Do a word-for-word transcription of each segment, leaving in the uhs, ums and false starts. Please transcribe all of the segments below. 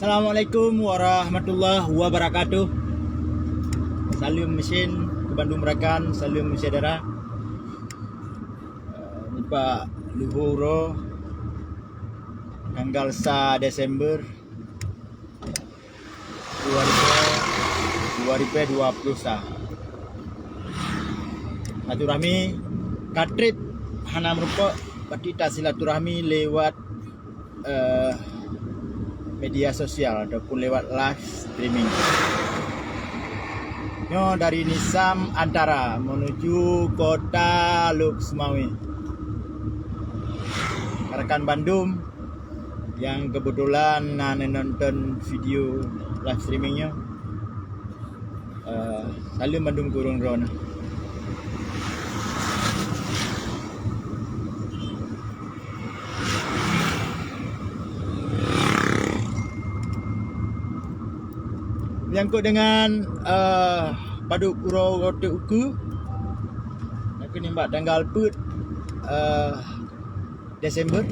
Assalamualaikum warahmatullahi wabarakatuh. Saleuem meusén keu bandum rakan, saleuem syedara. Eh, nibak luhô uroe tanggal sa Desember dua ribu, dua ribu dua puluh sa. Silaturahmi ka trép hana meurumpok, berarti tasilaturahmi lewat eh, media sosial ataupun lewat live streaming. Nyoe dari Nisam Antara menuju kota Lhokseumawe. Rakan bandum nyang keubeutulan na neunonton video live streaming nyoe, eh, saleuem bandum keu ureuëng droeneuh. Menyangkut dengan, eh, padub uroe-uroe teuk ukeue, nyang keuh nibak tanggal peuet, eh, Desember,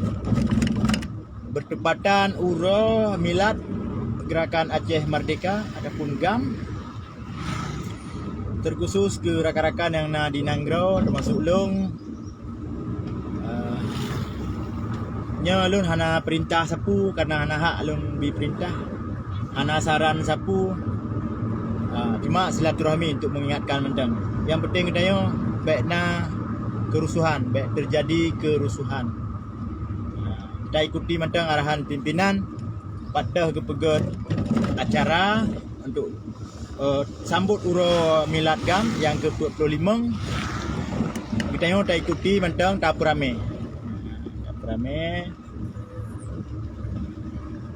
bertepatan uroe milad Gerakan Aceh Merdeka ataupun GAM, terkhusus keu rakan-rakan nyang na di nanggroe, termasuk lôn. Eh, nyoe lôn hana peurintah sapeue, karena hana hak lôn bi peurintah, hana saran sapeue. Ah, cuma silaturahmi untuk mengingatkan mantong. Nyang penting geutanyoe bék na kerusuhan, bék terjadi kerusuhan. Ah, taikuti mantong arahan pimpinan, pat teuh geupeugét acara untuk eh, sambot uroe milad GAM nyang keu peuet ploh limong. Geutanyoe taikuti mantong, tapeuramé. Tapeuramé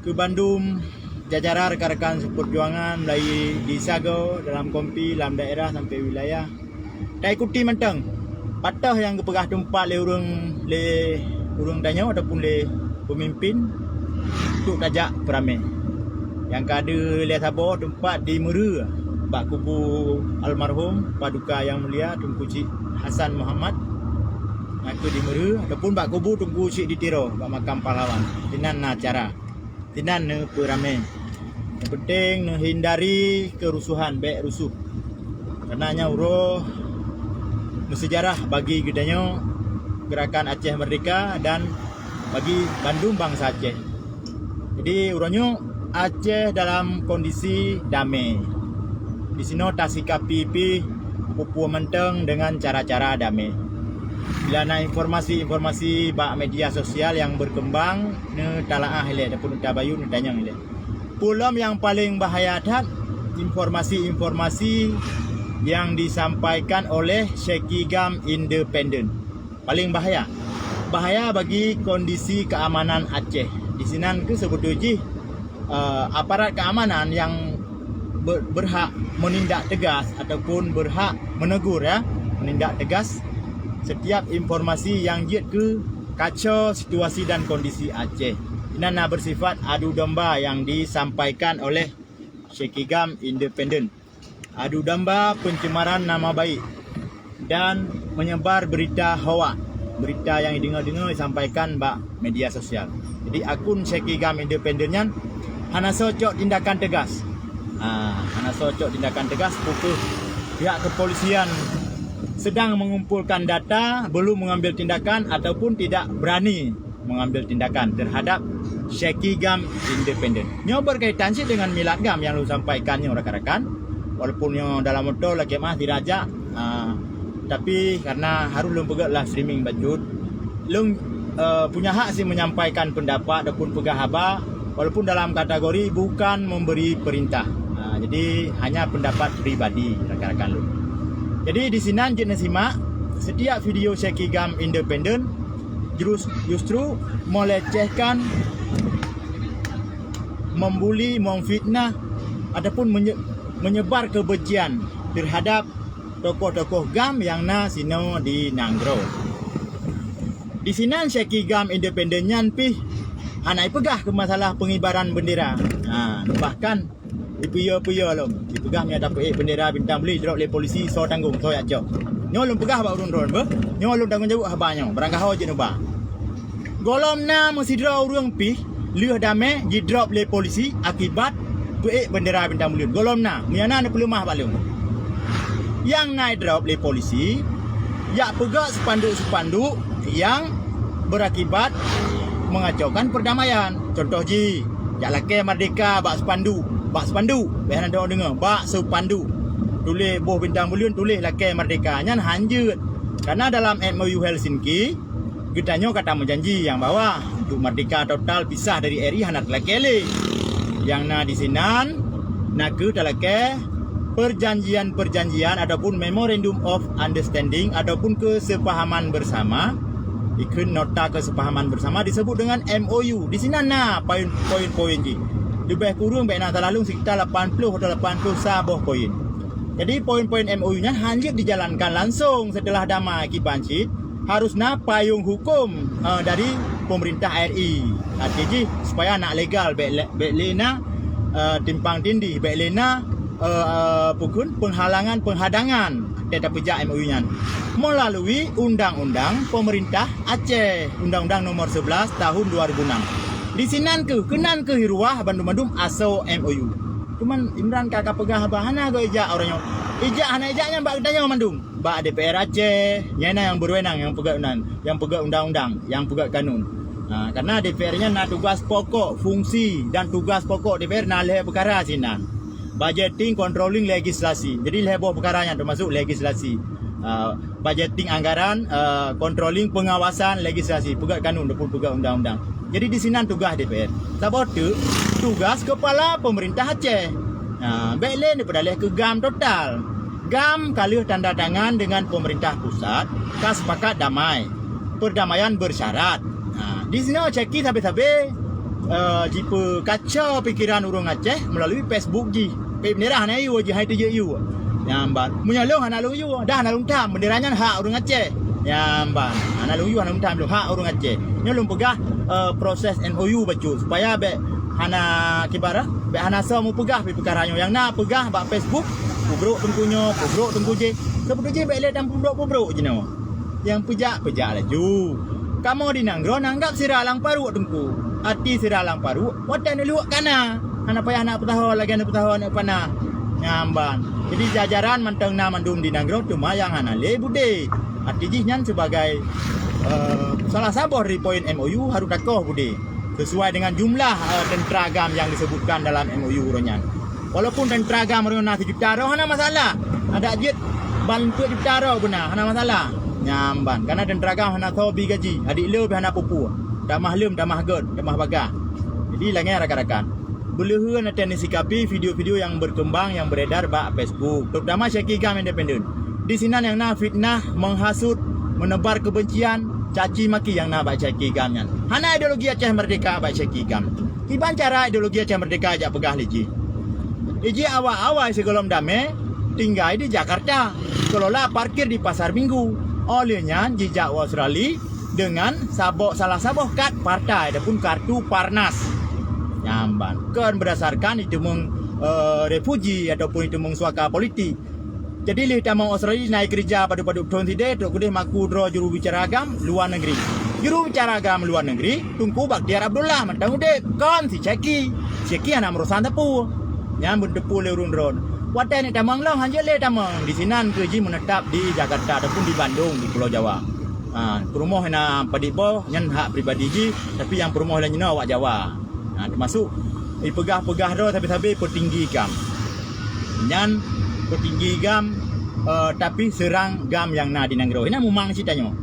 keu bandum jajaran rekan-rekan seupeujuangan, mulai di sagoe, dalam kompi, lam daerah sampai wilayah. Taikuti mantong pat teuh nyang geupeugah teumpat lé ureuëng, lé ureuëng tanyoe ataupun lé peumimpin untuk tajak peuramé. Nyang ka deuh lé saboh teumpat di Meureu bak kubu almarhum Paduka Yang Mulia Teungku Chik Hasan Muhammad, nyang keu di Meureu, ataupun bak kubu Teungku Chik di Tiro bak makam pahlawan. Sinan na acara. Sinan neupeuramé. Nyang penting neuhindari kerusuhan, bék rusuh. Karena nyan uroe meusejarah bagi geutanyoe Gerakan Aceh Merdeka dan bagi bandum bansa Aceh. Jadi uroe nyoe Aceh dalam kondisi damé. Di sinoe tasikapi pih peue-peue mantong dengan cara-cara damé. Bila na informasi-informasi bak media sosial nyang berkembang, neutalaah ilée ataupun neutabayeue, neutanyong ilée. Peue lom nyang paleng bahaya that, informasi-informasi nyang disampaikan oleh Syekh Gam Independen. Paleng bahaya. Bahaya bagi kondisi keamanan Aceh. Di sinan keuh seubeutôi jih, eh, aparat keamanan nyang be-, berhak menindak tegas ataupun berhak menegur, ya, menindak tegas setiap informasi nyang jeuet keu kacau situasi dan kondisi Aceh. Inan na bersifat adu domba nyang disampaikan oleh Syekh Gam Independen. Adu domba pencemaran nama baik dan menyebar berita hoak, berita nyang deungoe-deungoe disampaikan bak media sosial. Jadi akun Syekh Gam Independen nyan hana soe cok tindakan tegas. Ha, hana soe cok tindakan tegas, peu kheueh pihak kepolisian sedang mengumpulkan data, belum mengambil tindakan ataupun tidak berani mengambil tindakan terhadap Syekh Gam Independen. Nyoe berkaitan cit dengan milad gam nyang lôn sampaikan nyoe rakan-rakan. Walaupun nyoe dalam moto lakée meuah dirajak, ah, tapi karena harus lôn peugét live streaming bacut, lôn, eh, punya hak sih menyampaikan pendapat ataupun peugah haba, walaupun dalam kategori bukan memberi perintah. Ah, jadi hanya pendapat pribadi rakan-rakan lôn. Jadi di sinan jeuet neusimak setiap video Syekh Gam Independen jurus-, justru melecehkan, membuli, memfitnah ataupun menye-, menyebar kebencian terhadap tokoh-tokoh gam nyang na sinoe di nanggroe. Di sinan Syekh Gam Independen nyan pih hana ipeugah keu masalah pengibaran bendera. Ha, bahkan ipeuyö-peuyö lom. Ipeugah meunyo tapeuék bendera bintang beli jrok lé polisi, soe tanggong, soe jak cok. Nyoe lôn peugah bak ureuëng droen beuh. Nyoe lôn tanggong jaweueb haba nyoe, barangkaho jeuet neuba. Gohlom na meusidroe ureuëng pih Lheueh damé jidrop lé polisi akibat peuék bendera bintang buleuen. Gohlom na, meunyo na neupeuleumah bak lôn. Nyang na idrop lé polisi, jak peugah spanduk-spanduk nyang berakibat mengacaukan perdamaian. Contoh jih, jak lakée merdeka bak spanduk, bak spanduk, bèk hana deungoe, bak spanduk. Tuléh boh bintang buleuen, tuléh lakée merdeka. Nyan hanjeuet. Karena dalam M O U Helsinki, geutanyoe ka tameujanji nyang bahwa untuk merdeka total pisah dari R I hana talakée lé. Nyang na disinan, na kheueh talakée perjanjian-perjanjian ataupun Memorandum of Understanding ataupun kesepahaman bersama, ikheun nota kesepahaman bersama disebut dengan M O U. Disinan na poin-poin jih. Leubeh kureueng bèk na salah lôn sekitar lapan ploh atau lapan ploh sa boh poin. Jadi, poin-poin M O U nyan hanjeuet dijalankan langsung setelah damai kiban cit, harus na payong hukum, eh, dari pemerintah R I. Arti jih, supaya nak legal, bèk lé, bèk lé na, eh, timpang tindih, bèk lé na, eh, eh, pukon penghalangan, penghadangan, teuh tapeujak M O U nyan melalui undang-undang pemerintah Aceh, Undang-Undang Nomor Sebelas Tahun dua ribu enam. Disinan kheueh, keunan kheueh ruah bandum-bandum asoe M O U. Cuman Imran ka, ka peugah haba hana geuh ijak uroe nyoe. Ijak hana ijak nyan bak geutanyoe mandum. Bak D P R Aceh, nyan na nyang berwenang, nyang peugah nan, nyang peugah undang-undang, nyang peugah kanun. Ha, karena D P R nyan na tugas pokok, fungsi dan tugas pokok D P R na lhèe peukara sinan. Budgeting, controlling, legislasi. Jadi lhèe boh peukara nyan termasuk legislasi. Ha, budgeting anggaran, eh, controlling pengawasan legislasi, peugah kanun ataupun peugah undang-undang. Jadi disinan tugas D P R. Saboh teuk tugas kepala pemerintah Aceh. Ha, bèk lé neupeudaleh keu GAM total. GAM ka lheueh tanda tangan dengan pemerintah pusat, ka sepakat damai. Perdamaian bersyarat. Ha, disinoe Syeki sabe-sabe, eh, jipeukaco pikiran ureueng Aceh melalui Facebook jih. Peuék bendera hana yue jih, hai teujeuet yue. Nyan ban. Meunyoe lôn hana lôn yue, dah hana lôn tham, bendera nyan hak ureueng Aceh. Nyan ban. Hana lôn yue, hana lôn tham lôn, hak ureueng Aceh. Nyoe lôn peugah, eh, proses M O U bacut, supaya bèk hana kiban, bèk hana soe meupeugah pih peukara nyoe. Nyang na peugah bak Facebook, peubrok teungku nyoe, peubrok teungku jéh. Seubeutôi jih bèk lé tampeubrok-peubrok jinoe. Nyang peujak, peujak laju. Kamoe di nanggroe neuanggab sira lam paruek teungku. Arti sira lam paruek, watèe neuluek ka na. Hana payah na peusaho lagèe na peusaho aneuk panah. Nyan ban. Jadi jajaran mantong na mandum di nanggroe, teuma nyang hana lé budé. Arti jih nyan sebagai, eh, salah saboh dari poin M O U harôh takoh budé. Sesuai dengan jumlah, eh, tentera GAM nyang disebutkan dalam M O U uroe nyan. Walaupun tentera GAM uroe nyoe na sijuta droe hana masalah. Adak jeuet ban peuet juta droe beuna hana masalah. Nyan ban, karena tentera GAM hana soe bi gaji, adik le pih hana peue-peue. Tamah lom, tamah göt, tamah bagah. Jadi lagèe nyan rakan-rakan. Beuleuheuen watèe neusikapi video-video nyang berkembang nyang beredar bak Facebook, terutama Syeki GAM Independen. Disinan nyang na fitnah, menghasut, menebar kebencian, caci maki nyang na bak Syeki GAM nyan. Hana ideologi Aceh Merdeka bak Syeki GAM. Kiban cara ideologi Aceh Merdeka jak peugah lé jih. Ijih awai-awai sigohlom damé tinggai di Jakarta, kelola parkir di Pasar Minggu. Óh lheueh nyan jijak u Australia dengan saboh, salah saboh kad partai ataupun kartu Parnas. Nyan ban. Kon berdasarkan iteumeung, eh, refuji ataupun iteumeung suaka politik. Jadi lheueh tamong Australia na ikeurija padub-padub thôn sideh, trok keudeh maku droe juru bicara GAM luwa negeri. Juru bicara GAM luwa negeri, Teungku Bakhtiar Abdullah mantong udeb, kon si Syeki. Syeki hana meurusan teupeu. Nyan beuteupeue lé ureueng droe. Watèe neuk tamong lom, hanjeuet lé tamong. Disinan kheueh jih meunetap di Jakarta ataupun di Bandung, di Pulo Jawa. Ha, peurumoh na padit boh, nyan hak pribadi jih, tapi nyang peurumoh lagèe nyoe awak Jawa. Ha, teumasok ipeugah-peugah droe sabe-sabe peutinggi GAM. Nyan peutinggi GAM, eh, tapi seurang GAM nyang na di nanggroe. Nyan mumang cit tanyoe.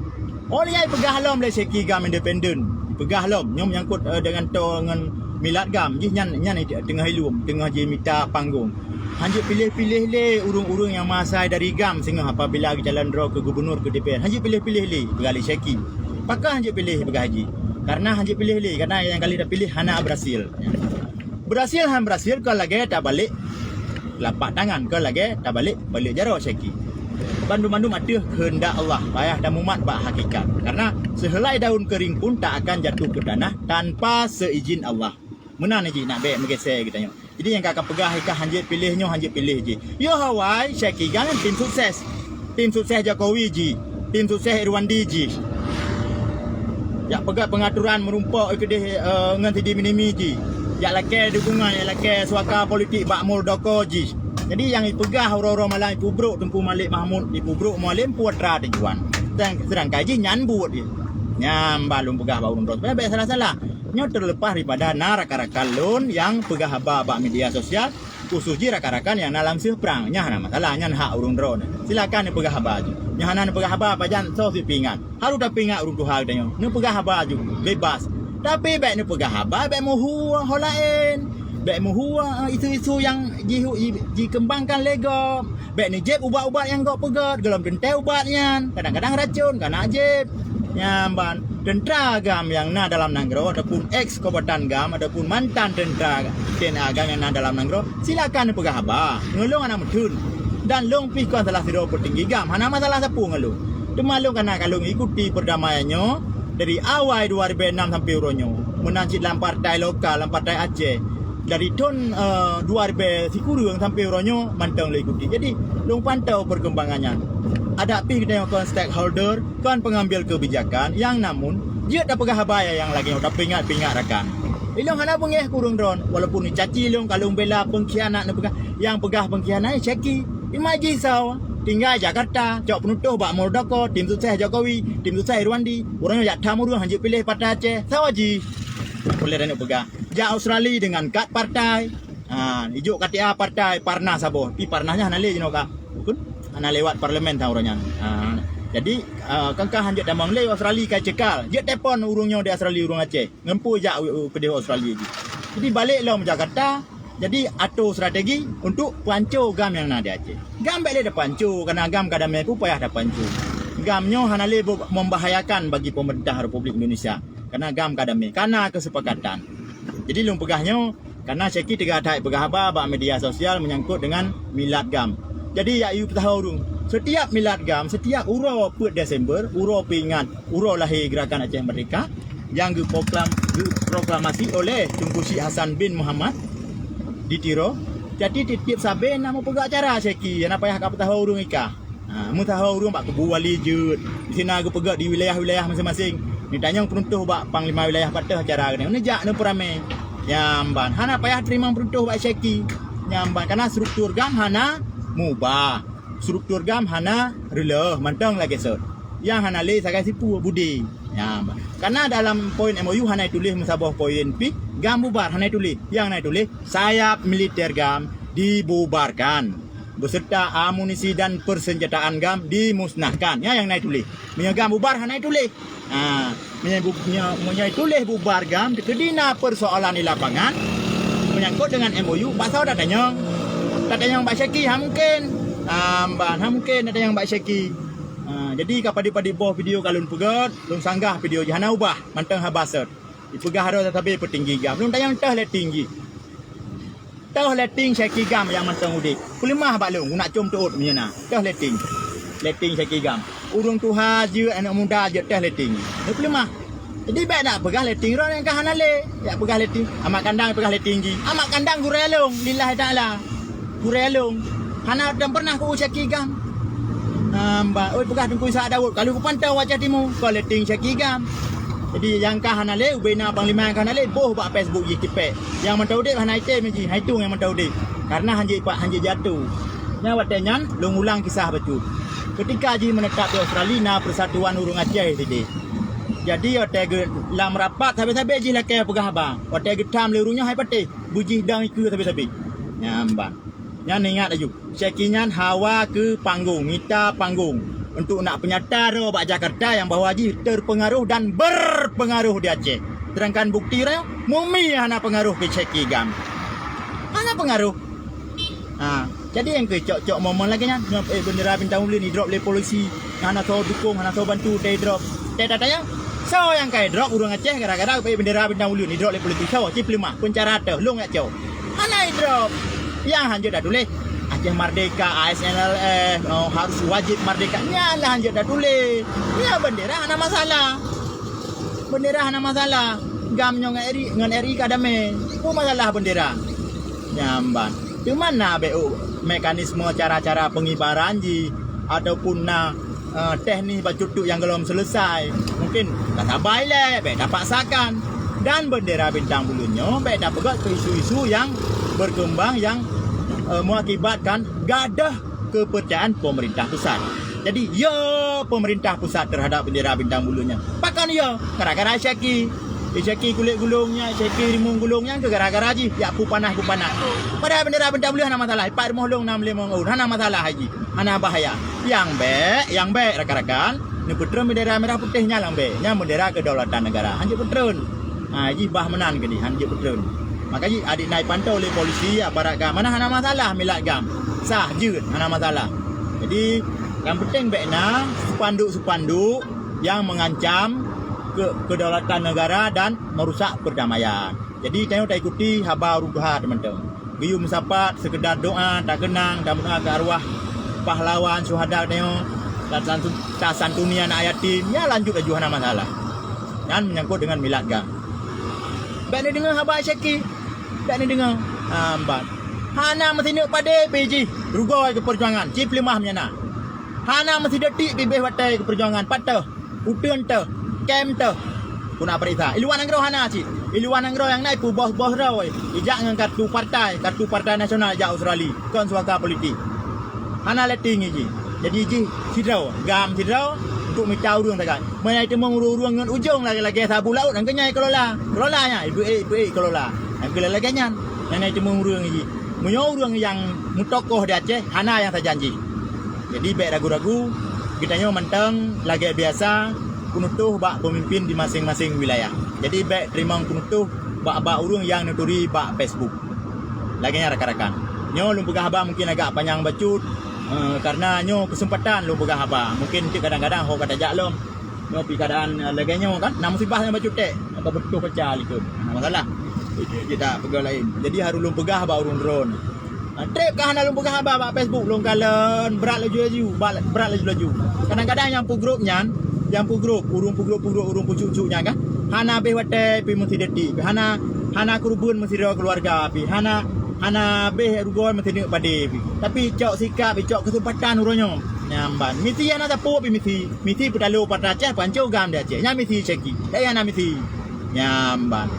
Óh lheueh nyan ipeugah lom lé Syeki GAM Independen. Ipeugah lom, nyoe menyangkut, eh, dengan toe ngon milat GAM. Jih nyan, nyan teungoh ilom, teungoh jimita panggong. Hanjeuet piléh-piléh lé ureueng-ureueng nyang meuasai dari GAM singoh apabila geucalon droe keu gubunur, keu D P R. Hanjeuet piléh-piléh lé, peugah lé Syeki. Pakon hanjeuet piléh, peugah jih? Karena hanjeuet piléh lé, karena nyang ka lheueh tapiléh hana berhasil. Berhasil han berhasil kon lagèe tabalek lapak tangan, kon lagèe tabalek balek jaroe Syeki. Bandum-bandum ateueh keuheundak Allah, payah tamumat bak hakikat. Karena sehelai daun kering pun tak akan jatuh ke tanah tanpa seizin Allah. Meunan jih nak bèk meugeusé geutanyoe. Jadi nyang ka kapeugah, ka hanjeuet piléh nyoe, hanjeuet piléh jih. Yoh awai, Syeki GAM nyan tim sukses. Tim sukses Jokowi jih. Tim sukses Irwandi jih. Jak peugah peungaturan meurumpok keudeh, eh, ngon Sidi Minimi jih. Jak lakée dukungan, jak lakée suaka politik bak Muldoko jih. Jadi nyang ipeugah uroe-uroe malam ipeubrok Teungku Malik Mahmud, ipeubrok Mualem putra tujuan. Dan sedangkan jih nyan buet jih. Nyan ban lôn peugah bak ureuëng droe. Supaya bék salah-salah. Nyoe terlepas daripada na rakan-rakan lôn nyang peugah haba bak media sosial, khusus jih rakan-rakan nyang na lam seueh prang. Nyan hana masalah, nyan hak ureuëng droe. Silakan neupeugah haba jih. Nyang hana neupeugah haba pajan soe sipeuingat. Harôh tapeuingat ureuëng tuha geutanyoe. Neupeugah haba ju, bebas. Tapi bék neupeugah haba, bék meuhue ho laén. Bék meuhue, eh, isu-isu nyang ji-, ji-, jikeumbangkan lé gob. Bék neujieb ubat-ubat nyang gob peugét, gohlom teuntée ubat nyan. Kadang-kadang racun, kana jieb. Nyan ban, teuntra GAM nyang na dalam nanggroe ataupun eks kombatan GAM ataupun mantan teuntra T N A GAM nyang na dalam nanggroe, silakan neupeugah haba. Ngon lôn hana meutheun. Dan lôn pih kon salah sidroe peutinggi GAM, hana masalah sapeue ngon lôn. Teuma lôn kana ka lôn ikuti peurdamaian nyoe dari awai dua ribée nam sampoe uroe nyoe. Meunan cit lam partai lokal, lam partai Aceh. Dari thon, eh, dua ribée sikureueng sampoe uroe nyoe mantong lôn ikuti. Jadi, lôn pantau peurkembangan nyan. Adak pih geutanyoe kon stakeholder, kon pengambil kebijakan, nyang namun jeuet tapeugah haba nyang lagée nyoe, tapeuingat-peuingat rakan. Ilôn hana beungéh keu ureuëng droe, walaupun neucaci lôn, ka lôn bela pengkhianat neupeugah, nyang peugah pengkhianat nyan Syeki. Ima jih soe, tinggai Jakarta, cok peunutôh bak Muldoko, tim sukses Jokowi, tim sukses Irwandi, ureuëng nyoe jak tham ureuëng hanjeuet piléh partai Aceh, soe jih. Ulée dan peugah, jak Australia dengan kad partai. Ha, ijok K T A partai, Parnas saboh. Tapi Parnas nyan hana lé jinoe ka. Bukon? Hana lewat parlemen sang uroe nyan. Ha, jadi, ah, kangka hanjeuet tamong lé Australia ka cekal. Jeuet telepon ureuëng nyoe di Australia, ureuëng Aceh. Ngempu jak u-, u-, keudeh Australia jih. Jadi balek lom Jakarta. Jadi atur strategi untuk panco GAM nyang na di Aceh. GAM bék lé tapanco, karena GAM ka damé pun payah tapanco. GAM nyoe hana lé be-, membahayakan bagi pemerintah Republik Indonesia. Karena GAM ka damé, kana kesepakatan. Jadi lôn peugah nyoe, karena Syeki teuga that peugah haba bak media sosial menyangkut dengan milad GAM. Jadi, jak yue peusahoe ureuëng, setiap milad GAM, setiap uroe peuet Desember, uroe peuingat uroe lahé Gerakan Aceh Merdeka, nyang geuproklam-, geuproklamasi oleh Teungku Syik Hasan bin Muhammad di Tiro. Jadi, tieb-tieb sabe na meupeugah acara Syeki, hana payah ka peusahoe ureuëng ika. Ha, meusahoe ureuëng bak kubu wali jeuet. Di sinan geupeugét di wilayah-wilayah maséng-maséng. Neutanyong peuruntoh bak panglima wilayah pat teuh acara geutanyoe. Neujak neupeuramé. Nyan ban. Hana payah teurimong peuruntoh bak Syeki. Nyan ban. Karena struktur GAM hana mubah. Struktur GAM hana reuloh. Mantong lagée sot. Nyang hana lé sagai sipue budi. Nyan ban. Karena dalam poin M O U hana ituléh meusaboh poin pih. GAM bubar hana ituléh. Nyang na ituléh, sayap militer GAM dibubarkan. Beserta amunisi dan persenjataan GAM dimusnahkan. Nyan nyang na ituléh. Meunyoe GAM bubar, hana ituléh. Ha, meunyoe bu-, meunyoe, meunyoe ituléh bubar GAM, teukeudi na persoalan di lapangan menyangkut dengan M O U, bak soe tatanyong? Tatanyong bak Syeki, ha mungkin. Ha, ban, ha mungkin tatanyong bak Syeki. Ha, jadi ka padub-padub boh video ka lôn peugét, lôn sanggah video jih hana ubah, mantong haba sot. Ipeugah droe sabe peutinggi GAM. Lôn tanyong teuh letting jih. Teuh letting Syeki GAM nyang mantong udeb. Peuleumah bak lôn, guna com teuôt meunyoe na. Teuh letting. Letting Syeki GAM. Ureuëng tuha jeuet, aneuk muda jeuet teuh letting. Lôn peuleumah. Jadi bék na peugah letting droe nyang ka hana lé. Jak peugah letting. Amat kandang peugah letting jih. Amat kandang gurée lôn, lillahi ta'ala. Gurée lôn. Hana dan pernah ku Syeki GAM. Hamba, oi peugah Teungku Ishak Daud, ka lheueh kupantau Aceh Timu, kon letting Syeki GAM. Jadi nyang ka hana lé, ubena panglima nyang ka hana lé, boh bak Facebook jih tipék. Nyang mantong udeb hana item jih, hai tueng nyang mantong udeb. Karena hanjeuet ipak, hanjeuet jatuh. Nyan watée nyan, lôn ulang kisah bacut. Ketika jih meunetap di Australia na persatuan ureuëng Aceh sideh. Jadi watée geu-, lam rapat sabe-sabe jih lakée peugah haba. Watée geutham lé ureuëng nyoe hai patéh, beujih dang ikeue sabe-sabe. Nyan ban. Nyan ingat laju. Syeki nyan hawa keu panggong, mita panggong untuk nak peunyata droe bak Jakarta nyang bahwa jih terpengaruh dan berpengaruh di Aceh. Sedangkan bukti droe, Mumi hana pengaruh keu Syeki GAM. Hana pengaruh. Ha, jadi nyang keu cok-cok momen lagée nyan, nyoe, eh, bendera bintang ulin idrop lé polisi. Hana soe dukung, hana soe bantu, teu idrop. Teu tatanyong, soe nyang ka idrop ureuëng Aceh gara-gara peuék bendera bintang ulun idrop lé politik? Soe? Cit peuleumah, peuncara teuh, lôn jak cok. Hana idrop. Nyang hanjeuet tatuléh, Aceh Merdeka, A S N L F, oh, harus wajib merdeka. Nyan lah hanjeuet tatuléh. Nyan bendera hana masalah. Bendera hana masalah. GAM nyoe ngon R I, ngon R I ka damé. Peue masalah bendera? Nyan ban. Teuma na bék mekanisme cara-cara pengibaran jih ataupun na eh, teknis bacut teuk nyang gohlom selesai. Mungkin tasaba ilée, bék tapaksakan. Dan bendera bintang buleuen nyoe bék tapeugét keu isu-isu nyang berkembang nyang, eh, mengakibatkan gadoh kepercayaan pemerintah pusat. Jadi, ya pemerintah pusat terhadap bendera bintang buleuen nyan. Pakon ya? Gara-gara Syeki. Syeki kulét gulong nyan, Syeki rimueng gulong nyan keu gara-gara jih. Ya, peue panas, peue panas. Padahal bendera bintang buleuen hana masalah. Pat rumoh lôn nam limong eur. Hana masalah jih. Hana bahaya. Nyang bék, nyang bék rakan-rakan, neupeutreun bendera merah putih nyan lam bék. Nyan bendera kedaulatan negara. Hanjeuet peutreun. Ha, jih bah meunan keudeh, hanjeuet peutreun. Maka jih adik na ipantau lé polisi, aparat GAM. Mana hana masalah milat GAM. Sah, jeuet, hana masalah. Jadi, yang penting bék na spanduk-spanduk yang mengancam ke-, kedaulatan negara dan merusak perdamaian. Jadi, tanyoe taikuti haba ureuëng tuha teman-teman. Geuyue meusapat, sekedar doa, takeunang, tameudoa keu arwah pahlawan syuhada tanyoe, dan santu-, tasantuni anak yatim, ya lanjut laju hana masalah. Nyan menyangkut dengan milat GAM. Bék neudeungoe haba Syeki. Bék neudeungoe. Ha, mban. Hana meusineuk padé pih jih rugoe keu peujuangan, cit peuleumah meunyan na. Hana meusidetik pih béh watée keu peujuangan, pat teuh. Uteuen teuh, kem teuh. Keuneuk peuriksa. I luwa nanggroe hana cit. I luwa nanggroe nyang na ipeubos-bos droe. Ijak ngon kartu partai, kartu partai nasional jak Australia. Kon suaka politik. Hana letting jih. Jadi jih sidroe, GAM sidroe untuk mita ureuëng sagai. Meunyoe teumeung ureuëng-ureuëng ngon ujong lagée-lagée sabu laôt, nyang keunyai kelola. Kelola nyan, ibu-ék, ibu-ék kelola. Nyang keu lagée nyan, nyang na teumeung ureuëng jih. Meunyoe ureuëng nyang meutokoh di Aceh, hana nyang sajan jih. Jadi, bék ragu-ragu, geutanyoe mantong lagée biasa peunutôh bak peumimpin di maséng-maséng wilayah. Jadi, bék teurimong peunutôh bak-bak ureuëng nyang neuturi bak Facebook. Lagée nyan rakan-rakan. Nyoe lôn peugah haba mungkin agak panyang bacut, eh, karena nyoe keuseumpatan lôn peugah haba. Mungkin cit kadang-kadang ho ka tajak lom. Nyoe pih keadaan, eh, lagée nyoe kan, na musibah nyang bacut ték, maka beutôi pecah likot. Hana masalah. Itu je tak peugah laén. Jadi harôh lôn peugah bak ureuëng droe. Ah, treb ka hana lôn peugah haba bak Facebook, lôn kalon brat laju-laju, ba-, brat laju-laju. Kadang-kadang nyang peugrup nyan, nyang peugrup, ureuëng peugrup-peugrup, ureuëng peucuk-cuk nyan kan, hana béh watée pih meusidetik, hana, hana keureubeuen meusidroe keuluwarga pih, hana, hana béh rugoe meusineuk padé pih. Tapi cok sikap, cok keuseumpatan uroe nyoe. Nyan ban. Misi hana sapeue pih misi. Misi peutaloe partai Aceh, panco GAM di Aceh. Nyan misi Syeki. Dak hana misi. Nyan ban.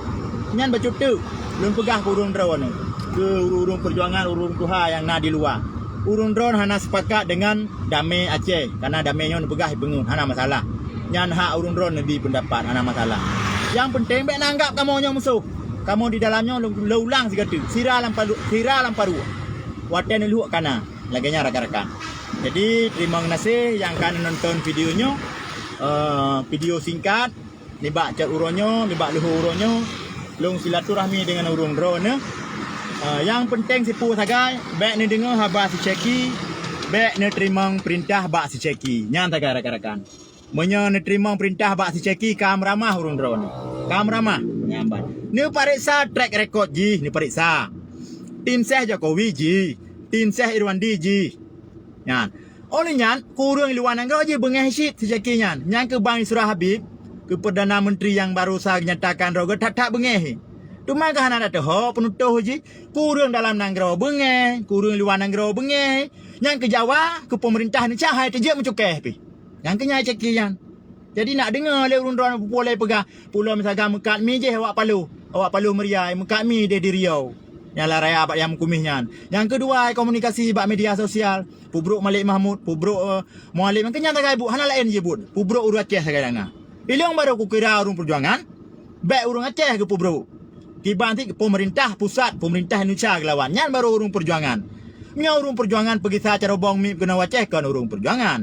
Nyan bacut teuk. Lôn peugah keu ureuëng droeneuh. Keu ureuëng-ureuëng peujuangan, ureuëng tuha nyang na di luwa. Ureuëng droeneuh hana sepakat deungon damé Aceh. Karena damé nyoe neupeugah ipeungeut, hana masalah. Nyan hak ureuëng droeneuh neubi peundapat, hana masalah. Nyang peunteng bék na anggap kamoe nyoe musoh. Kamoe di dalam nyoe lôn, lôn ulang sigoe teuk. Sira lam palu-, sira lam paruek. Watée neulhok kana. Lagée nyan rakan-rakan. Jadi, teurimong gaséh nyang ka neunonton video nyoe. Eh, video singkat nibak cot uroe nyoe, nibak leuhô uroe nyoe, lôn silaturahmi deungon ureuëng droeneuh. Eh, nyang peunteng sipeue sagai, bék neudeungoe haba si Syeki, bék neuteurimong peurintah bak si Syeki. Nyan sagai rakan-rakan. Meunyoe neuteurimong peurintah bak si Syeki, ka meuramah ureuëng droeneuh. Ka meuramah. Nyan ban. Neupareksa track record jih, neupareksa. Tim ses Jokowi jih, tim ses Irwandi jih. Nyan. Óh lheueh nyan, keu ureuëng luwa nanggroe jih beungéh cit si Syeki nyan. Nyan keu Bang Isra Habib, keu Perdana Menteri nyang baroesa geunyatakan droe geuh that-that beungéh. Teuma ka hana teuho peunutôh jih, keu ureuëng dalam nanggroe beungéh, keu ureuëng luwa nanggroe beungéh. Nyan keu Jawa, keu peumeurintah Indonesia hai teujeuet meucukéh pih. Nyang keu nyan Syeki nyan. Jadi nak deungoe lé ureuëng droe peue lé peugah, pulo misalkan meukat mi jih awak paloh, awak paloh meuria, meukat mi deh di Riau. Nyang la raya bak nyang meukumih nyan. Nyang keudua, komunikasi bak media sosial. Peubrok Malik Mahmud, peubrok, eh, Mualem. Nyang keu nyan sagai buet, hana laén jih buet. Peubrok ureuëng Aceh sagai danga. Ilong barô kukira ureuëng peujuangan. Bék ureuëng Aceh geupeubrok. Kiban cit peumeurintah pusat, peumeurintah Indonesia geulawan. Nyan barô ureuëng peujuangan. Meunyoe ureuëng peujuangan peugisa carobong miet keunoe u Aceh kon ureuëng peujuangan.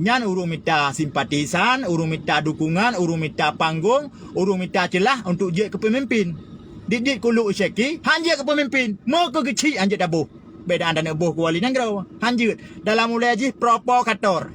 Nyan ureuëng mita simpatisan, ureuëng mita dukungan, ureuëng mita panggong, ureuëng mita ceulah untuk jeuet keu peumimpin. Dit-dit kuluk Syeki, han jeuet keu peumimpin. Meukeu geuchik han jeuet taboh. Beda dan boh keu wali nanggroe. Han jeuet. Dalam ulée jih provokator.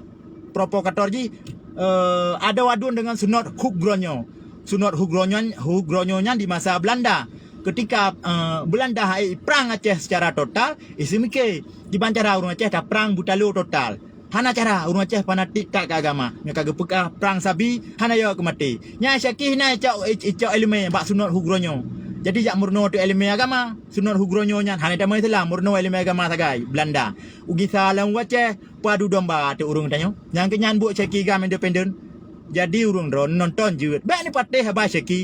Provokator jih, eh, adoe aduen deungon Sunot Hugronyo. Sunot Hugronyo, Hugronyo nyan di masa Belanda. Ketika, eh, Belanda hai prang Aceh secara total, isi mike. Kiban cara ureuëng Aceh taprang beutalo total. Hana cara ureuëng Aceh fanatik that keu agama. Nyang ka geupeugah prang sabi, hana yo keu maté. Nyan Syeki na icok, icok ileumé bak Sunot Hugronyo. Jadi jak meurunoe teuk iéleumé agama. Sunat hugroe nyoe nyan hana tamong Islam, meurunoe iéleumé agama sagai Belanda. Ugisa lam Aceh padu domba teuk ureuëng tanyoe. Nyang keunyan buet Syekh Kigam independen. Jadi ureuëng droe nonton jeuet. Bék neupatéh haba Syekh Ki.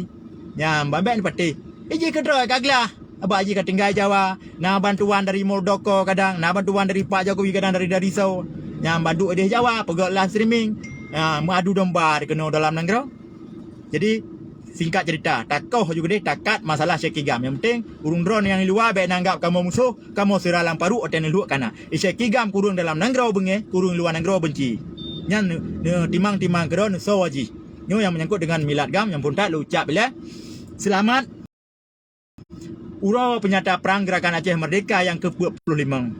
Nyang ban bék neupatéh. Iji keudroe ka glah. Haba iji ka tinggai Jawa. Na bantuan dari Muldoko kadang, na bantuan dari Pak Jokowi kadang dari dari so. Nyang ban duek ideh Jawa peugah live streaming. Ya, meuadu domba dikeunoe dalam nanggroe. Jadi singkat cerita, takoh ju keudeh takat masalah Syekh Kigam. Yang penting ureuëng droe nyang di luwa bék nanggap kamoe musoh, kamoe sira lam paruek watée neulhok kana. Syekh Kigam kureueng dalam nanggroe beungéh, kureueng luwa nanggroe beunci. Nyan neutimang-timang keudroe neusoe jih. Nyoe nyang menyangkut dengan milad gam nyang phon that lôn ucap ilée. Seulamat. Uroe peunyata prang Gerakan Aceh Merdeka nyang keu peuet ploh limong.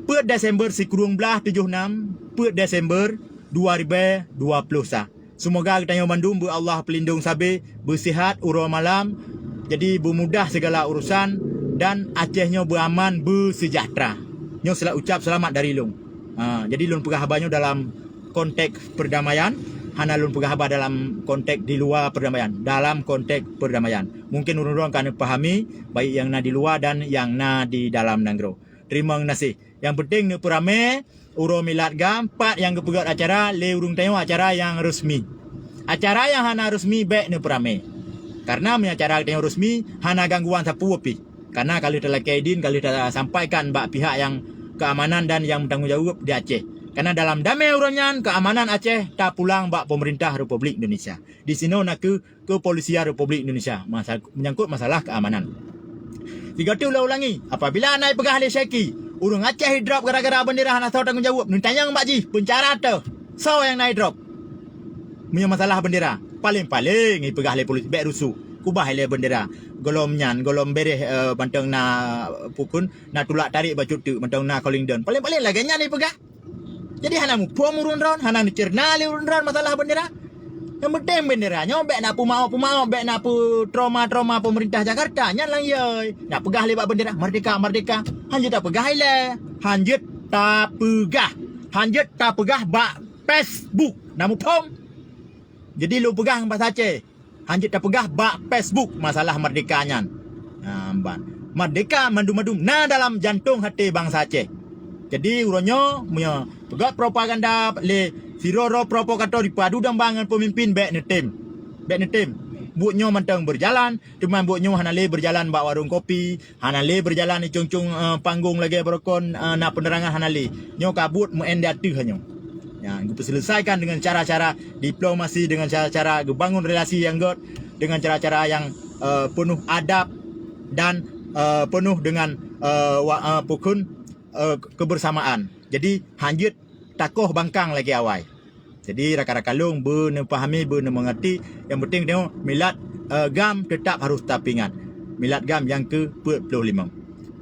Peuet Desember sikureueng blaih tujoh nam, peuet Desember dua ribée dua ploh sa. Seumoga geutanyoe mandum beu Allah peulindong sabe, beusihat uroe malam, jadi beumudah sigala urusan dan Aceh nyoe beuaman, beuseujahteura. Nyoe sila ucap seulamat dari lôn. Ha, jadi lôn peugah haba nyoe dalam konteks perdamaian, hana lôn peugah haba dalam konteks di luwa perdamaian, dalam konteks perdamaian. Mungkin ureuëng-ureuëng ka neupahami, baik nyang na di luwa dan nyang na di dalam nanggroe. Teurimong gaséh. Nyang penting neupeuramé uroe milad gam, pat nyang geupeugét acara lé ureuëng tanyoe acara nyang resmi. Acara nyang hana resmi bék neupeuramé. Karena meunyoe acara geutanyoe resmi, hana gangguan sapeue pih. Karena ka lheueh talakée idin, ka lheueh tasampaikan bak pihak nyang keamanan dan nyang beutanggung jaweueb di Aceh. Karena dalam damé uroe nyan, keamanan Aceh tapulang bak peumeurintah Republik Indonesia. Di sinoe nakeuh Kepolisian Republik Indonesia masa-, menyangkut masalah keamanan. Sigoe teuk lôn ulangi, apabila na ipeugah lé Syekh Ki, ureuëng Aceh idrop gara-gara bendera hana soe tanggong jaweueb, neutanyong bak jih, peuncara teuh, soe nyang na idrop? Meunyoe masalah bendera, paleng-paleng ipeugah lé polisi, bék rusuh, kubah ilée bendera. Gohlom nyan, gohlom béréh, eh, mantong na pukon, na tulak tarék bacut teuk, mantong na calling down. Paleng-paleng lagée nyan ipeugah. Jadi hana muphom ureuëng droen, hana neuceurna lé ureuëng droen masalah bendera. Nyang penting bendera nyoe bék na peumaoh-peumaoh, bék na peutrauma-trauma peumeurintah Jakarta. Nyan lang yoi. Nak peugah lé bak bendera, merdeka, merdeka. Hanjeuet tapeugah ilée. Hanjeuet tapeugah. Hanjeuet tapeugah bak Facebook. Na muphom? Jadi lôn peugah ngon basa Aceh. Hanjeuet tapeugah bak Facebook masalah merdeka nyan. Ha, ban. Merdeka mandum-mandum na dalam jantong até bansa Aceh. Jadi, uroe nyoe, meunyoe peugah propaganda lé sidroe-droe provokator dipadu domba ngon peumimpin, bék neutem. Bék neutem. Buet nyoe mantong beujalan, teuma buet nyoe hana lé beujalan bak warong kopi, hana lé beujalan di cung-cung, eh, panggong lagée beurukon, eh, na peunerangan hana lé. Nyoe ka buet meu'en di ateueh nyoe. Ya, geupeuseuleusaikan dengan cara-cara diplomasi, dengan cara-cara geubangun relasi nyang gét, dengan cara-cara nyang, eh, peunoh adab dan, eh, peunoh dengan, eh, wa-, eh, pukon, eh, kebersamaan. Jadi, hanjeuet takoh bangkang lagée awai. Jadi, rakan-rakan lôn beuneupahami, beuneumeungerti, nyang penting tanyoe milad, eh, gam teutap harôh tapeuingat. Milad gam nyang keu peuet ploh limong.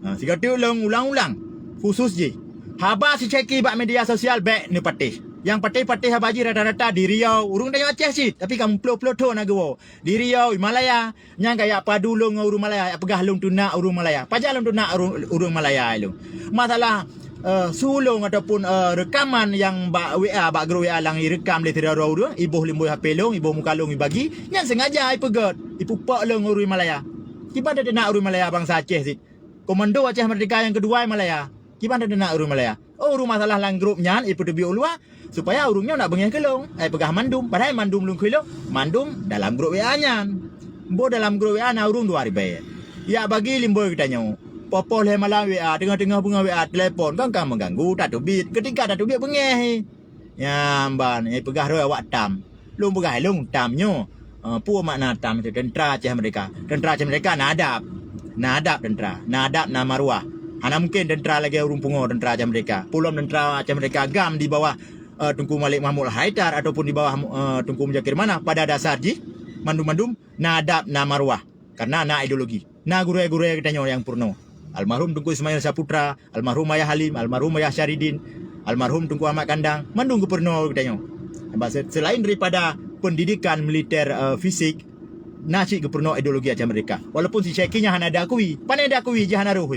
Ha, sigoe teuk lôn ulang-ulang, khusus jih. Haba si Syekh Ki bak media sosial bék neupatéh. Nyang patéh-patéh haba jih rata-rata di Riau, ureuëng tanyoe Aceh cit, tapi ka meuploh-ploh thon na geuwoe. Di Riau, Himalaya, nyang ka jak padu lôn ngon ureuëng Malaya, jak peugah lôn teunak ureuëng Malaya. Pajan lôn teunak ureuëng, ureuëng Malaya lôn? Masalah, eh, su lôn ataupun, eh, reukaman nyang bak W A, bak grup W A nyang ireukam lé sidroe-droe ureuëng, iboh limboe H P lôn, iboh muka lôn ibagi, nyan sengaja ipeugét, ipeupok lôn ngon ureuëng Malaya. Kiban tateunak ureuëng Malaya bansa Aceh cit. Komando Aceh Merdeka nyang keudua Malaya. Kiban tateunak ureuëng Malaya. Oh, ureuëng masalah lam grup nyan ipeuteubiet u luwa, supaya ureuëng nyoe nak beungéh keu lôn. Ai peugah mandum, padahai mandum lôn keu lôn, mandum dalam grup W A nyan. Boh dalam grup W A na ureuëng dua ribée. Jak bagi limboe geutanyoe. Poh-poh lhée malam W A, teungoh-teungoh beungoh W A, telepon, kan ka mengganggu, tateubiet. Keutika tateubiet beungéh. Nyan ban, nyang peugah droe awak tam. Lôn peugah lôn tam nyoe. Eh, peue makna tam itu? Tentara Aceh Merdeka. Tentara Aceh Merdeka na adab. Na adab tentara. Na adab, na maruah. Hana mungken tentara lagée ureuëng pungo tentara Aceh Merdeka. Peulom tentara Aceh Merdeka gam di bawah, eh, Teungku Malik Mahmud Haidar ataupun di bawah, eh, Teungku Muzakir Manaf. Pada dasar jih, mandum-mandum na adab, na maruah. Karena na ideologi. Na gurée-gurée geutanyoe nyang peurunoe. Almarhum Teungku Ismail Saputra, almarhum Ayah Halim, almarhum Ayah Syaridin, almarhum Teungku Ahmad Kandang, mandum geupeurunoe geutanyoe. Bah, se-, selain daripada pendidikan militer, eh, fisik, na cit geupeurunoe ideologi Aceh Merdeka. Walaupun si Syekh Ki nyan hana diakui, pane diakui jih hana roh.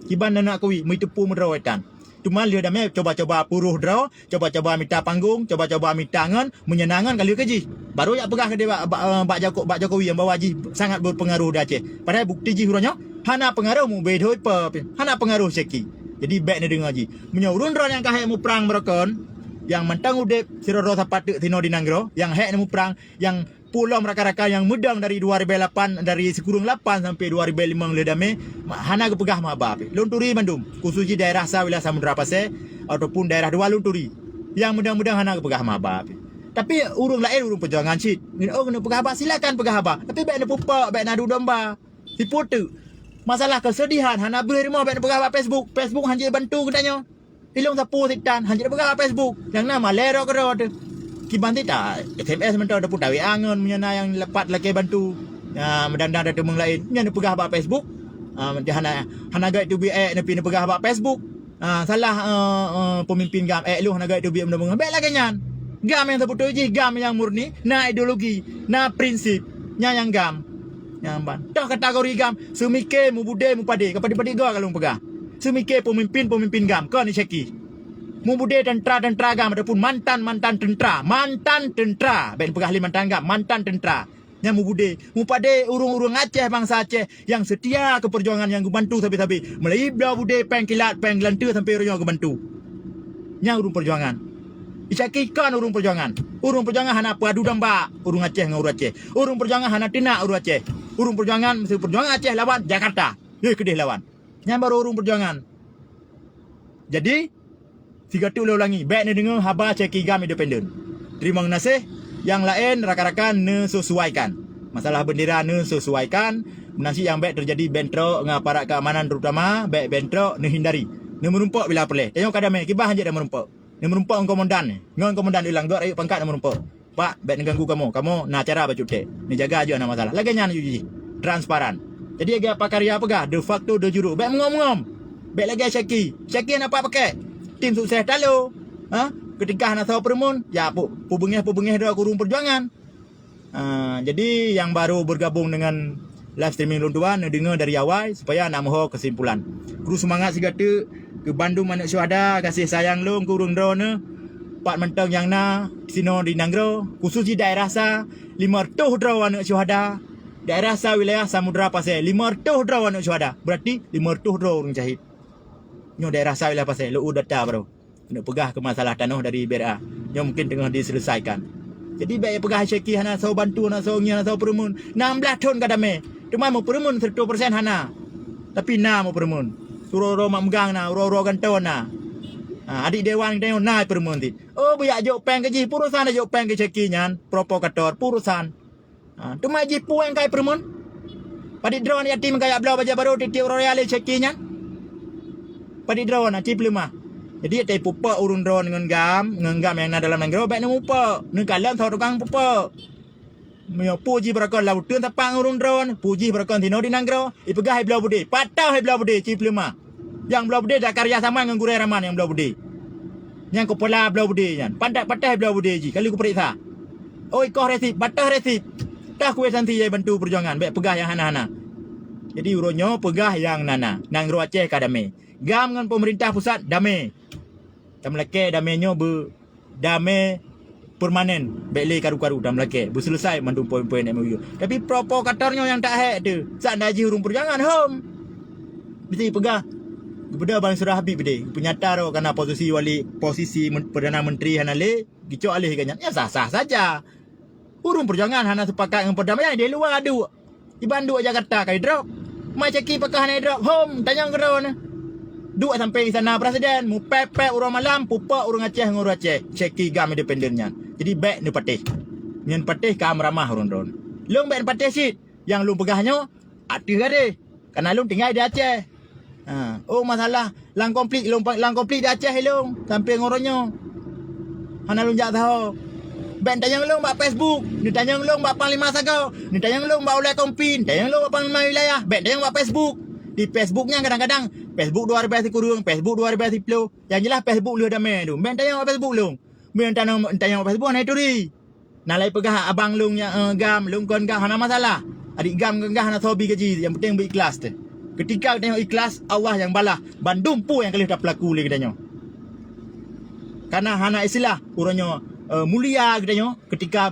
Kiban na akui, meuteupeue meudroe tan. Teuma lheueh damé coba-coba puroh droe, coba-coba mita panggong, coba-coba mita ngon, meunyoe na ngon ka lheueh keu jih. Baru jak peugah keudeh bak, bak, eh, bak Jako-, bak Jokowi nyang bahwa jih sangat berpengaruh di Aceh. Padahai bukti jih uroe nyoe hana pengaruh mubé doi pe, hana pengaruh seki. Jadi bék neudeungoe jih. Meunyoe ureuëng droe nyang ka hék muprang beurokon, nyang mantong udeb sidroe-droe sapat teuk sinoe di nanggroe, nyang hék neumuprang, nyang pulom rakan-rakan nyang meudong dari dua ribu lapan, dari sikureueng lapan sampai dua ribu lima lheueh damé, ma-, hana geupeugah meuhaba pih. Lôn turi mandum, khusus jih daerah sa wilayah Samudra Pasé ataupun daerah dua lôn turi. Nyang meudong-meudong hana geupeugah meuhaba pih. Tapi ureuëng laén, ureuëng peujuangan cit, ngon, oh, keuneuk peugah haba, silakan peugah haba. Tapi bék neupupok, bék neuadu domba. Sipeue teuk. Masalah keuseudihan hana beuh rumoh bék neupeugah bak Facebook. Facebook hanjeuet bantu geutanyoe. Ilong sapeue sitan hanjeuet neupeugah bak Facebook. Nyang na malée droe keudroe teuh. Kiban sita S M S mantong, dapu tawi angon meunyoe na nyang lepat lakée bantu. Ya, meudang-dang teumeueng laén. Nyan neupeugah bak Facebook. Ah, hana, hana gét teubiet ék neupi neupeugah bak Facebook. Ah, salah, eh, eh, peumimpin GAM, ék lôn hana gét teubiet meunyoe beungoh. Bék lagée nyan. GAM nyang seubeutôi jih, GAM nyang murni, na ideologi, na prinsip. Nyan nyang GAM. Nyang ban. Toh kategori GAM, seumike, mubude, mupade. Ka padit-padit goe ka lôn peugah. Seumike peumimpin-peumimpin GAM, kon syeki. Mubude teuntra-teuntra GAM ataupun mantan-mantan teuntra. Mantan teuntra. Bék peugah lé mantan GAM, mantan teuntra. Nyang mubude, mupade ureuëng-ureuëng Aceh, bansa Aceh nyang seutia keu peujuangan nyang geubantu sabe-sabe. Meulayi bloe bude péng kilat, péng geulanteue sampoe uroe nyoe geubantu. Nyang ureuëng peujuangan. Isyaki kon ureuëng peujuangan. Ureuëng peujuangan hana peuadu domba ureuëng Aceh ngon ureuëng Aceh. Ureuëng peujuangan hana teunak ureuëng Aceh. Ureuëng peujuangan meusti peujuangan Aceh lawan Jakarta. Yeh keudeh lawan. Nyan baru ureuëng peujuangan. Jadi, sigoe teuk lôn ulangi, bék neudeungoe haba syeki GAM independen. Teurimong geunaséh, nyang laén rakan-rakan neusesuaikan. Masalah bendera neusesuaikan, meunan cit nyang bék teujadi bentrok ngon aparat keamanan terutama, bék bentrok neuhindari. Neumeurumpok bila peureulée. Tanyoe ka damé, kiban hanjeuet neumeurumpok. Neumeurumpok ngon komandan, ngon komandan ilang gok rayeuk pangkat neumeurumpok. Pak, bék neuganggu kamoe. Kamoe na acara bacut tée. Neujaga aja na masalah. Lagée nyan jih. Transparan. Jadi lagée apa karya peugah, de facto de jure. Bék meungom-ngom. Bék lagée syeki. Syeki na pat pakai. Tim sukses talo. Ha? Keutika hana soe peureumeun, ya pu-, peubengeh-peubengeh droe keu ureuëng peujuangan. Ah, jadi nyang baru bergabung dengan live streaming lôn dua, neudeungoe dari awai supaya na meuho keusimpulan. Kru seumangat sigoe teuk keu bandum aneuëk syuhada, gaséh sayang lôn keu ureuëng droeneuh. Pat mantong nyang na sinoe di nanggroe, khusus di daerah sa, lima reutôh droe aneuëk syuhada. Daerah sa wilayah Samudra Pasé, lima reutôh droe aneuëk syuhada. Berarti lima reutôh droe ureuëng syahid. Nyoe daerah sa wilayah Pasé, lôn data baru. Keuneuk peugah keu masalah tanoh dari B R A. Nyoe mungkin teungoh diseuleusaikan. Jadi bék peugah syeki hana soe bantu, hana soe ngieng, hana soe peureumeun. Nam blaih thon ka damé. Teuma meupeureumeun seratus persen hana. Tapi na meupeureumeun. Uroe-uroe mak meugang na, uroe-uroe gantoe na. Ha, adik dewan geutanyoe na peureumeun cit. Oh, beuyak jok péng keu jih, peue urosan jok péng keu syeki nyan, provokator, peue urosan. Ha, teuma jih peue nyang kai peureumeun? Padit droe yatim ka jak bloe bajée barô tieb-tieb uroe raya lé syeki nyan? Padit droe na cit peuleumah. Jadi, teupeupok ureuëng droe ngon GAM, ngon GAM nyang na dalam nanggroe, bék neumupok. Neukalon soe tukang pupok. Meunyoe peue jih beurokon lam uteuen sapat ngon ureuëng droe, peue jih beurokon sinoe di nanggroe, ipeugah ibloe beudé, patoh ibloe beudé cit peuleumah. Nyang bloe beudé dak karya sama ngon gurée raman nyang bloe beudé. Nyang keupala bloe beudé nyan, pantat patéh bloe beudé jih, kali kupeuriksa. Oi, koh resip, patoh resip. Toh kwitansi jai bantu peujuangan, bék peugah nyang hana-hana. Jadi, uroe nyoe peugah nyang na-na. Nanggroe Aceh ka damé. GAM ngon peumeurintah pusat damé. Tameulakée damé nyoe beu damé permanen, bék lé karu-karu dan meulakée, beuseuleusai mandum poin-poin M O U. Tapi provokator nyoe nyang tak hék tu, saat najih ureuëng peujuangan hom. Mesti peugah, geubeudôh bang Surah Habib deh, peunyata roh karena posisi wali, posisi men-, Perdana Menteri hana lé, gicok alih geuh nyan. Ya sah-sah saja. Ureuëng peujuangan hana sepakat ngon perdamaian di luwa duek. Iban duek Jakarta ka idrop. Ma Cheki pakah na idrop hom tanyong keudroe nyoe. Duek sampai istana presiden, mupép-pép uroe malam, pupok ureuëng Aceh ngon ureuëng Aceh. Cheki GAM independen nyan. Jadi bék neupatéh. Nyan patéh ka meuramah ureuëng droe. Lôn bék neupatéh cit. Nyang lôn peugah nyoe ateueh gadeh. Kana lôn tinggai di Aceh. Ha, oh masalah lam konflik, lôn pa-, lam konflik di Aceh ilôn sampai ngon uroe nyoe. Hana lôn jak saho. Bék neutanyong lôn bak Facebook, neutanyong lôn bak panglima sagoe, neutanyong lôn bak ulée kompi, neutanyong lôn bak panglima wilayah, bék neutanyong bak Facebook. Di Facebook nyan kadang-kadang Facebook dua ribèe sikureueng, Facebook dua ribèe siploh. Nyang jeulaih Facebook lheueh damé tu. Bék neutanyong bak Facebook lôn. Meunyoe neutanyong, neutanyong bak Facebook hana turi. Na lé peugah abang lôn nyang, eh, GAM, lôn kon GAM, hana masalah. Adik GAM ngon GAM hana soe bi gaji, nyang penting beuikhlas teuh. Keutika geutanyoe ikhlas, Allah nyang balah bandum peue nyang ka lheueh tapeulaku lé geutanyoe. Karena hana istilah uroe nyoe, eh, mulia geutanyoe ketika,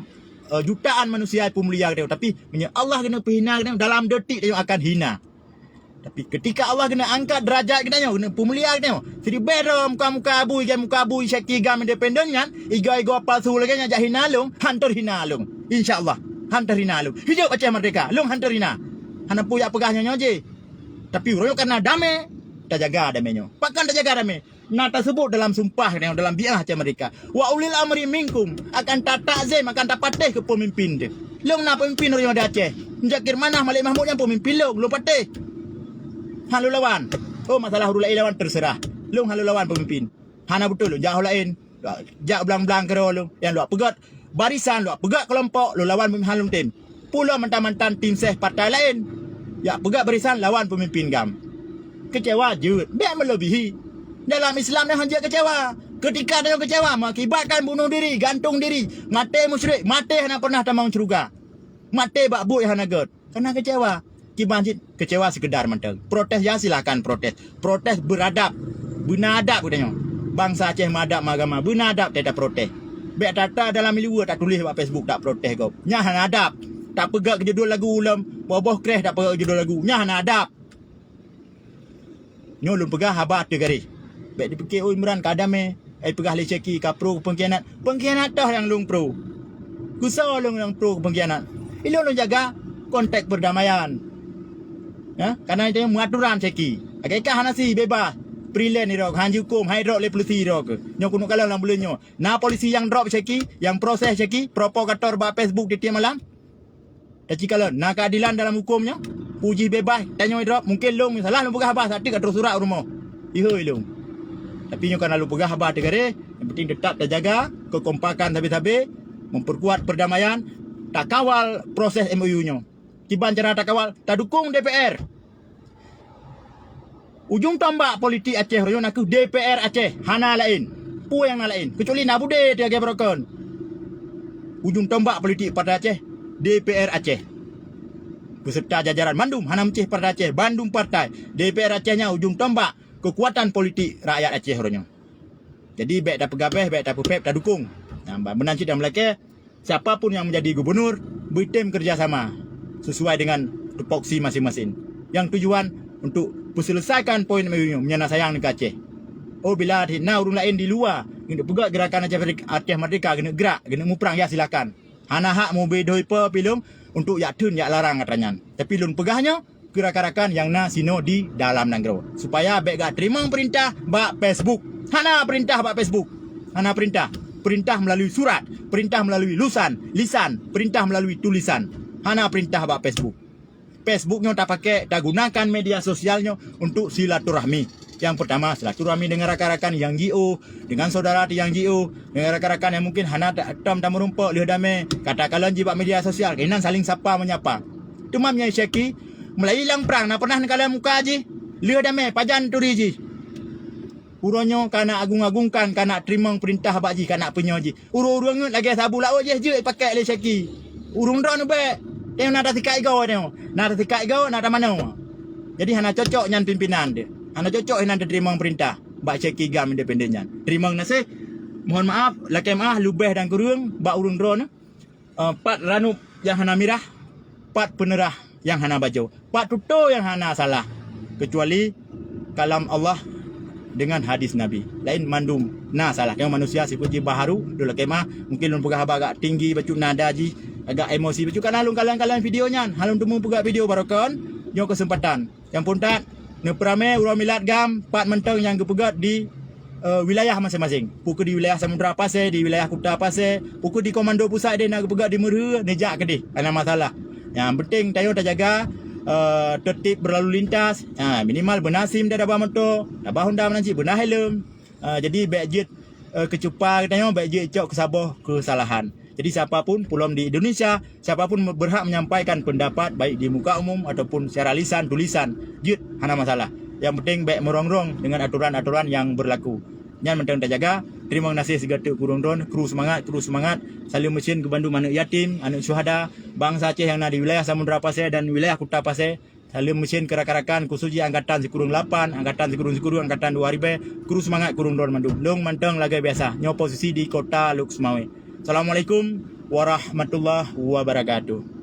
eh, jutaan manusia peumulia geutanyoe. Tapi meunyoe Allah keuneuk peuhina geutanyoe, dalam detik tanyoe akan hina. Tapi ketika Allah keuneuk angkat derajat geutanyoe, keuneuk peumulia geutanyoe, siribèe droe muka-muka abui, muka abui Syeki GAM independen nyan, igoe-igoe palsu lagèe nyan jak hina lôn, han teuhina lôn. Insya Allah, han teuhina lôn. Hidup Aceh Merdeka, lôn han teuhina. Hana peue jak peugah nyoe-nyoe jih. Tapi uroe nyoe karena damé, tajaga damé nyoe. Pakon tajaga damé? Na taseubut dalam sumpah nyoe, dalam bi'ah Aceh Merdeka. Wa ulil amri minkum, akan tatakzim, akan tapatéh keu peumimpin teuh. Lôn na peumimpin uroe nyoe di Aceh. Muzakir Manaf, Malik Mahmud nyan peumimpin lôn, lôn patéh. Han lôn lawan. Oh, masalah ureueng laén lawan, terserah. Lôn han lôn lawan peumimpin. Hana beutôi lôn jak ho laén. Jak blang-blang keudroe lôn. Nyang lôn peugöt barisan, lôn peugöt keulompok, lôn lawan peumimpin han lôn tem. Peue lom mantan-mantan tim ses partai laén. Jak peugöt barisan lawan peumimpin GAM. Keucewa jeuet, bèk meuleubèhi. Dalam Islam nyan han jeuet keucewa. Keutika tanyoe keucewa, mengakibatkan bunuh diri, gantung diri, maté musyrik, maté hana pernah tamong syeuruga. Maté bak buet hana gèt. Karena keucewa. Kiban cit keucewa seukeudar mantong. Protes ya, silakan protes. Protes beuradab. Beuna adab geutanyoe. Bansa Aceh meuadab meuagama, beuna adab teuh taprotes. Bèk that-that dalam liweue tatuléh bak Facebook taprotes gob. Nyan hana adab. Tapeugöt keu judul lagu lom, boh-boh kreh tapeugöt keu judul lagu. Nyan hana adab. Nyoe lôn peugah haba teugaréh. Bèk dipike, "Oh, Imran ka damé." Ai peugah lé Syeki ka pro keu peungkhianat. Peungkhianat toh nyang lôn pro. Keusoe lôn nyang pro keu peungkhianat? Ilôn lôn jaga konteks perdamaian. Ya, karena itu meuaturan Syeki. Akai kah hana si bebas. Freelance irok, han jihukôm, han idrop lé polisi irok. Nyoe keuneuk kalon lam buleuen nyoe. Na polisi nyang drop Syeki, nyang proses Syeki, provokator bak Facebook tiep-tiep malam. Tacit kalon, na keadilan dalam huköm nyoe? Peue jih bebas, tanyoe idrop, mungken lôn salah lôn peugah haba, sateuk ka troh surat u rumoh. Ihôi lôn. Tapi nyoe kana lôn peugah haba teugaréh, nyang penting teutap tajaga kekompakan sabe-sabe, memperkuat perdamaian, takawal proses M O U nyoe. Kiban cara takawal, tadukong D P R. Ujong tombak politik Aceh uroe nyoe nakeuh D P R Aceh, hana laén. Peue nyang na laén? Keucuali na budé teuh lagèe baroekon. Ujong tombak politik Partai Aceh, D P R Aceh. Beserta jajaran mandum, hana meucéh Partai Aceh, bandum partai. D P R Aceh nyan ujong tombak keukuatan politik rakyat Aceh uroe nyoe. Jadi, bèk tapeugabéh, bèk tapeupéb, tadukong. Nah, meunan cit nyang meulakèe, siapa pun yang menjadi gubernur, beutem kerjasama sesuai dengan tupoksi masing-masing. Yang tujuan untuk peuselesaikan poin M O U nyoe, meunyoe na sayang nibak Aceh. Oh, bila na ureueng laén di luwa geuneuk peugöt gerakan Aceh Merdeka, Aceh Merdeka geuneuk grak, geuneuk muprang, ya silakan. Hana hak meubeudôh ipe pi lôn untuk jak theun jak larang atra nyan. Tapi lôn peugah nyoe, keu rakan-rakan nyang na sinoe di dalam nanggroe, supaya bèk geuteurimong peurintah bak Facebook. Hana peurintah bak Facebook. Hana peurintah. Peurintah meulalu surat, peurintah meulalu lusan, lisan, peurintah meulalu tulisan. Hana peurintah bak Facebook. Facebook nyoe tapaké, tagunakan media sosial nyoe untuk silaturahmi. Nyang peurtama, silaturahmi deungon rakan-rakan nyang jiôh, deungon syedara nyang jiôh, deungon rakan-rakan nyang mungken hana ta-, tom tameurumpok lheueh damé, ka takalon jih bak media sosial, keunan saléng sapa menyapa. Teuma meunyoe Syeki, meulayeue lam prang na pernah neukalon muka jih, lheueh damé pajan turi jih. Uroe nyoe ka na agung-agungkan, ka na teurimong peurintah bak jih, ka na peunyoe jih. Ureueng-ureueng ngeut lagèe sabu laôt jih jeuet pakék lé Syeki. Ureueng droeneuh bèk. Tanyoe na tasikat igoe tanyoe. Na tasikat igoe, na tamanoe. Jadi hana cocok nyan pimpinan teuh. Hana cocok inan teurimong peurintah bak Syeki GAM independen nyan. Teurimong gaséh, mohon maaf, lakèe meu'ah leubeh dan kureueng bak ureueng droeneuh. Eh, pat ranub nyang hana mirah, pat peuneurah nyang hana bajoe, pat tutoe nyang hana salah, keucuali kalam Allah deungon hadis Nabi. Laén mandum na salah. Nyang manusia sifeuet jih baharu, lôn lakèe meu'ah, mungken lôn peugah haba agak tinggi bacut nada jih, agak emosi bacut, kana lôn kalon-kalon video nyan, han lôn teumé peugah video baroekon, nyoe keuseumpatan. Nyang phôn that, neupeuramé uroe milad GAM, pat mantong nyang geupeugöt di, eh, wilayah maséng-maséng. Peu kheueh di wilayah Samudra Pasè, di wilayah Kuta Pasè, peu kheueh di Komando Pusat deh na geupeugöt di Meureuhe, neujak keudeh, hana masalah. Nyang penting tanyoe tajaga, eh, tertib berlalu lintas. Ha, minimal beuna sim dah, tabah moto, tabah honda meunan cit, beuna helm. Ah, jadi bèk jeuet, eh, keucupa geutanyoe, bèk jeuet cok keu saboh keusalahan. Jadi siapa pun, peulom di Indonesia, siapa pun berhak menyampaikan pendapat baik di muka umum ataupun secara lisan, tulisan, jeuet, hana masalah. Nyang penting bèk meurong-rong deungon aturan-aturan nyang berlaku. Nyan mantong tajaga. Teurimong gaséh sigoe teuk keu ureueng droeneuh, kru seumangat, kru seumangat. Saleuem meucen keu bandum aneuk yatim, aneuk syuhada, bansa Aceh nyang na di wilayah Samudra Pasè dan wilayah Kuta Pasè. Saleuem meusén keu rakan-rakan, khusos jih angkatan sikureueng lapan, angkatan sikureueng-sikureueng, angkatan dua ribèe, kru seumangat keu ureueng droe mandum. Lôn mantong lagèe biasa, nyoe posisi di Kota Lhokseumawe. Assalamualaikum warahmatullahi wabarakatuh.